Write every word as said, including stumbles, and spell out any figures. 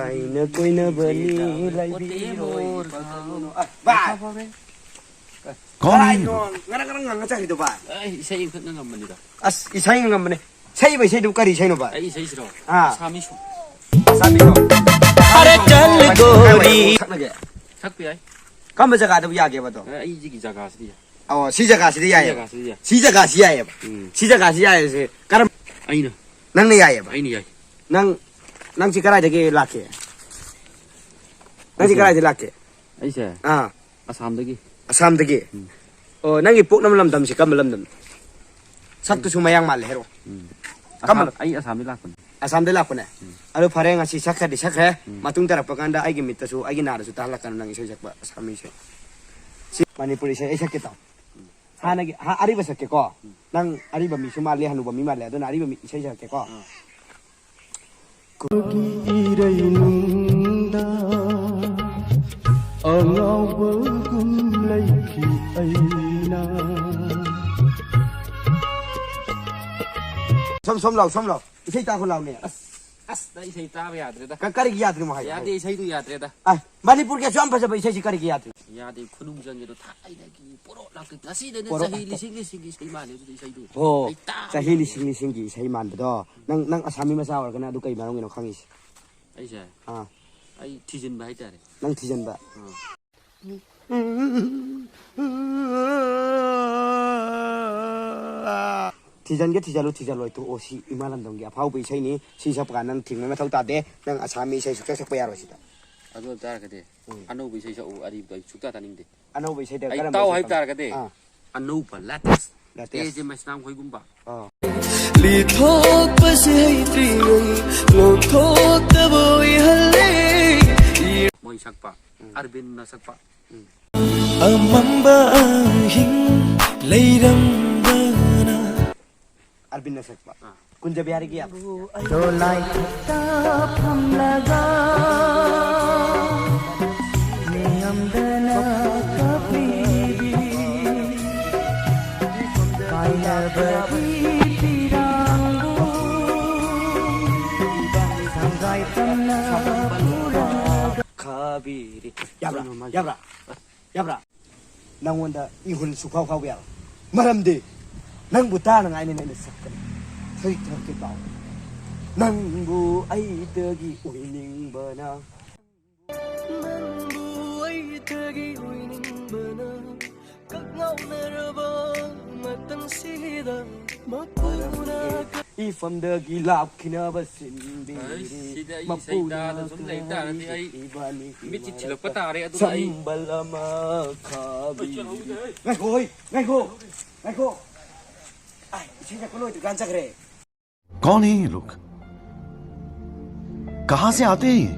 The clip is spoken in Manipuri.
ꯑꯩꯅ ꯀꯣꯏꯅꯕꯅꯤ ꯂꯩꯕꯤꯔꯣꯏ꯫ ꯑ, ꯚꯥꯏ! ꯀꯃꯥꯏꯅꯣ? ꯀꯔꯥꯏꯅꯣ? ꯉꯔꯪ ꯉꯔꯪ ꯉꯪꯉ ꯆꯠꯈ꯭ꯔꯤꯗꯣ, ꯚꯥꯏ? ꯑꯩ ꯏꯁꯩ ꯑꯃꯈꯛ ꯉꯪꯉꯝꯕꯅꯤꯗ꯫ ꯑꯁ, ꯏꯁꯩ ꯉꯪꯉꯝꯕꯅꯦ꯫ ꯁꯛꯏꯕ ꯏꯁꯩꯗꯨꯕꯨ ꯀꯔꯤ ꯏꯁꯩꯅꯣ, ꯚꯥꯏ? ꯑꯩ ꯏꯁꯩꯁꯤꯔꯣ? ꯑꯥ꯫ ꯑꯁꯥꯃꯤꯁ꯫ ꯑꯁꯥꯃꯤꯁ꯫ ꯑꯔꯦ ꯆꯜ ꯀꯥꯏ ꯋꯥꯏ ꯒꯣꯔꯤ꯫ ꯁꯛꯅꯒꯦ? ꯁꯛꯄ ꯌꯥꯏ꯫ ꯀꯔꯝꯕ ꯖꯒꯥꯗꯕꯨ ꯌꯥꯒꯦꯕ ꯑꯗꯣ? ꯑꯦ, ꯑꯩꯁꯤꯒꯤ ꯖꯒꯥꯁꯤꯗꯤ ꯌꯥꯏ꯫ ꯑꯣ, ꯁꯤ ꯖꯒꯥꯁꯤꯗ ꯁꯤ ꯌꯥꯏꯌꯦꯕ꯫ ꯖꯒꯥꯁꯤꯗ ꯌꯥꯏ꯫ ꯁꯤ ꯖꯒꯥꯁꯤ ꯌꯥꯏꯌꯦꯕ꯫ ꯎꯝ꯫ ꯁꯤ ꯖꯒꯥꯁꯤ ꯌꯥꯏꯌꯦꯁꯦ ꯀꯔꯝ-, ꯑꯩꯅ꯫ ꯅꯪꯅ ꯌꯥꯏꯌꯦꯕ꯫ ꯑꯩꯅ ꯌꯥꯏ꯫ ꯅꯪ, ꯅꯪꯁꯤ ꯀꯗꯥꯏꯗꯒꯤ ꯂꯥꯛꯀꯦ? ꯅꯪꯁꯤ ꯑꯩꯁꯦ? ꯀꯗꯥꯏꯗꯒꯤ ꯂꯥꯛꯀꯦ? ꯑꯩꯁꯦ? ꯑꯥ꯫ ꯑꯁꯥꯝꯗꯒꯤ꯫ ꯑꯁꯥꯝꯗꯒꯤ? ꯎꯝ꯫ ꯑꯣ, ꯅꯪꯒꯤ ꯄꯣꯛꯅꯕ ꯂꯝꯗꯝꯁꯤ ꯀꯔꯝꯕ ꯂꯝꯗꯝꯅꯣ? ꯁꯛꯇꯨꯁꯨ ꯃꯌꯥꯡ ꯃꯥꯜꯂꯦ, ꯍꯥꯏꯔꯛꯑꯣ꯫ ꯎꯝ꯫ ꯀꯔꯝꯕ ꯑꯁꯥꯝ-, ꯂꯝ-, ꯑꯩ ꯑꯁꯥꯝꯗꯒꯤ ꯂꯥꯛꯄꯅꯤ꯫ ꯑꯁꯥꯝꯗꯒꯤ ꯂꯥꯛꯄꯅꯦ? ꯎꯝ꯫ ꯑꯗꯣ ꯐꯔꯦ, ꯉꯁꯤ ꯁꯛꯈ꯭ꯔꯗꯤ ꯁꯛꯈ꯭ꯔꯦ꯫ ꯎꯝ꯫ ꯃꯇꯨꯡ ꯇꯥꯔꯛꯄ ꯀꯥꯟꯗ ꯑꯩꯒꯤ ꯃꯤꯠꯇꯁꯨ, ꯑꯩꯒꯤ ꯅꯥꯗꯁꯨ ꯇꯥꯍꯜꯂꯛꯀꯅꯨ ꯅꯪ ꯏꯁꯩ ꯁꯛꯄ ꯑꯁꯥꯃꯤꯁꯦ꯫ ꯁꯤ ꯃꯅꯤꯄꯨꯔꯤ ꯏꯁꯩ ꯑꯩ ꯁꯛꯀꯦ ꯇꯥꯎ꯫ ꯍꯥꯟꯅꯒꯤ, ꯍꯥ-, ꯑꯔꯤꯕ ꯁꯛꯀꯦꯀꯣ꯫ ꯎꯝ꯫ ꯅꯪ ꯑꯔꯤꯕ ꯃꯤꯁꯨ ꯃꯥꯜꯂꯤ, ꯍꯅꯨꯕ ꯃꯤ ꯃꯥꯜꯂꯦ꯫ ꯑꯗꯨꯅ ꯑꯔꯤꯕ ꯃꯤ ꯏꯁꯩ ꯁꯛꯀꯦꯀꯣ꯫ ꯑꯥ꯫ ꯀꯣꯒꯤ ꯏꯔꯩꯅꯨꯡꯗ ꯑꯉꯥꯎꯕꯒꯨꯝ ꯂꯩꯈꯤ ꯑꯩꯅ꯫ ꯁꯣꯝ, ꯁꯣꯝ ꯂꯥꯎ, ꯁꯣꯝ ꯂꯥꯎ꯫ ꯏꯁꯩ ꯇꯥꯈꯣ ꯂꯥꯎꯅꯦ꯫ ꯑꯁ, ꯑꯁ, ꯅꯪ ꯏꯁꯩ ꯇꯥꯕ ꯌꯥꯗ꯭ꯔꯦꯗ꯫ ꯀ-, ꯀꯔꯤꯒꯤ ꯌꯥꯗ꯭ꯔꯤꯅꯣ ꯍꯥꯏꯌꯣ, ꯌꯥꯗꯦ, ꯍꯥꯏꯌꯣ꯫ ꯏꯁꯩꯗꯨ ꯌꯥꯗ꯭ꯔꯦꯗ꯫ ꯑꯥꯏ, ꯃꯅꯤꯄꯨꯔꯒꯤ ꯑꯁꯨꯛ ꯌꯥꯝ ꯐꯖꯕ ꯏꯁꯩꯁꯤ ꯀꯔꯤꯒꯤ ꯌꯥꯗ꯭ꯔꯤꯅꯣ? ꯌꯥꯗꯦ, ꯈꯨꯅꯨꯡ ꯆꯪꯉꯦꯗꯣ ꯊꯥꯏꯅꯒꯤ ꯄꯣꯔꯣꯛ ꯂꯥꯛꯇ-, ꯉꯁꯤꯗꯅꯦ ꯄꯣꯔꯣꯛ ꯆꯍꯤ ꯂꯥꯛꯇ-, ꯂꯤꯁꯤꯡ ꯂꯤꯁꯤꯡꯒꯤ ꯏꯁꯩ ꯃꯥꯜꯂꯦ ꯑꯗꯨꯗꯤ ꯏꯁꯩꯗꯨ꯫ ꯍꯣ, ꯑꯩ ꯇꯥꯕ ꯆꯍꯤ ꯌꯥꯗꯦ꯫ ꯂꯤꯁꯤꯡ ꯂꯤꯁꯤꯡꯒꯤ ꯏꯁꯩ ꯃꯥꯟꯕꯗꯣ꯫ ꯅꯪ, ꯅꯪ ꯑꯁꯥꯃꯤ ꯃꯆꯥ ꯑꯣꯏꯔꯒꯅ ꯑꯗꯨ ꯀꯩ ꯃꯔꯝꯒꯤꯅꯣ ꯈꯪꯉꯤꯁꯦ? ꯑꯩꯁꯦ? ꯑꯥ꯫ ꯑꯩ ꯊꯤꯖꯤꯟꯕ ꯍꯥꯏꯇꯥꯔꯦ꯫ ꯅꯪ ꯊꯤꯖꯤꯟꯕ? ꯑꯥ꯫ ꯊꯤꯖꯤꯟꯒꯦ ꯊꯤꯖꯤꯜꯂꯨ, ꯊꯤꯖꯤꯜꯂꯣꯏ ꯇꯣꯛꯑꯣ꯫ ꯁꯤ ꯏꯃꯥ ꯂꯝꯗꯝꯒꯤ ꯑꯐꯥꯎꯕ ꯏꯁꯩꯅꯤ꯫ ꯁꯤ ꯁꯛꯄ ꯀꯥꯟꯗ ꯅꯪ ꯊꯤꯡꯕ ꯃꯊꯧ ꯇꯥꯗꯦ꯫ ꯅꯪ ꯑꯁꯥꯃꯤ ꯏꯁꯩ ꯁꯨꯡꯁꯛ ꯁꯛꯄ ꯌꯥꯔꯣꯏ ꯁꯤꯗ꯫ ꯑꯗꯨ ꯑꯣꯏꯕ ꯇꯥꯔꯒꯗꯤ ꯎꯝ꯫ ꯑꯅꯧꯕ ꯏꯁꯩ ꯁꯛꯎ, ꯑꯔꯤꯕꯗꯣ ꯑꯩ ꯁꯨꯛꯇꯥ ꯇꯥꯅꯤꯡꯗꯦ꯫ ꯑꯅꯧꯕ ꯏꯁꯩꯗ ꯑꯩ ꯀꯔꯝꯕ ꯇꯥꯎ ꯏꯁꯩ ꯍꯥꯏꯕ ꯄꯥꯝꯃꯤ? ꯇꯥꯔꯒꯗꯤ ꯑꯥ꯫ ꯑꯅꯧꯕ latest꯫ Latest꯫ ꯑꯦ ꯖꯦ ꯃꯩꯁꯅꯥꯝ ꯈꯣꯏꯒꯨꯝꯕ꯫ ꯑꯥ꯫ ꯂꯤꯊꯣꯛꯄꯁꯦ ꯍꯩꯇ꯭ꯔꯤ ꯑꯩ, ꯂꯣꯟꯊꯣꯛꯇꯕ ꯑꯣꯏꯍꯜꯂꯦ꯫ ꯃꯣꯏ ꯁꯛꯄ, ꯎꯝ꯫ ꯑꯔꯕꯤꯟꯅ ꯁꯛꯄ꯫ ꯎꯝ꯫ ꯑꯃꯝꯕ ꯑꯍꯤꯡ ꯂꯩꯔꯝꯕꯅ꯫ ꯑꯔꯕꯤꯟꯅ ꯁꯛꯄ꯫ ꯑꯥ꯫ ꯀꯨꯟꯖꯕꯤꯍꯥꯔꯤꯒꯤ ꯌꯥꯝ꯫ ꯗꯣꯂꯥꯏ ꯈꯛꯇ ꯐꯝꯂꯒ ꯃꯤꯌꯥꯝꯗꯅ ꯀꯞꯂꯤꯕꯤ ꯀꯥꯏꯅꯕꯒꯤ ꯄꯤꯔꯥꯡꯕꯨ ꯁꯪꯒꯥꯏ ꯇꯝꯅ ꯌꯥꯕ꯭ꯔꯥ? ꯌꯥꯕ꯭ꯔꯥ? ꯌꯥꯕ꯭ꯔꯥ? ꯅꯪꯉꯣꯟꯗ ꯏꯍꯨꯜ ꯁꯨꯛꯐꯥꯎ ꯐꯥꯎꯕ ꯌꯥꯔꯣꯏ꯫ ꯃꯔꯝꯗꯤ ꯅꯪꯕꯨ ꯇꯥꯅꯉꯥꯏꯅꯦꯅ ꯑꯩꯅ ꯁꯛꯄꯅꯤ꯫ ꯁꯖꯤꯛ ꯊꯣꯛꯂꯛꯀꯦ ꯇꯥꯎ꯫ ꯅꯪꯕꯨ ꯑꯩꯗꯒꯤ ꯑꯣꯏꯅꯤꯡꯕꯅ꯫ ꯅꯪꯕꯨ ꯑꯩꯗꯒꯤ ꯑꯣꯏꯅꯤꯡꯕꯅ ꯀꯛꯉꯥꯎꯅꯔꯕ ꯃꯇꯝꯁꯤꯗ ꯃꯄꯨꯅ ꯏꯐꯝꯗꯒꯤ ꯂꯥꯞꯈꯤꯅꯕ ꯁꯤꯟꯕꯤꯔꯤ꯫ ꯑꯩ ꯁꯤꯗ ꯑꯩ ꯏꯁꯩ ꯃꯄꯨꯅ ꯇꯥꯗ ꯁꯨꯝ ꯂꯩ ꯇꯥꯔꯗꯤ ꯑꯩ ꯏꯕꯥꯅꯤꯒꯤ ꯃꯤꯠꯁꯤ ꯊꯤꯜꯂꯛꯄ ꯃꯔꯛꯇ ꯇꯥꯔꯦ, ꯑꯗꯨꯅ ꯑꯩ ꯁꯝꯕꯜ ꯑꯃ ꯈꯥꯕꯤꯔꯤ꯫ ꯉꯥꯏꯈꯣ, ꯍꯣꯏ, ꯉꯥꯏꯈꯣ, ꯉꯥꯏꯈꯣ꯫ ꯑꯥꯏ, ꯏꯁꯩ ꯁꯛꯄ ꯂꯣꯏꯗ꯭ꯔꯤꯀꯥꯟ ꯆꯠꯈ꯭ꯔꯦ꯫ कौन है ये लोग? कहां से आते हैं ये?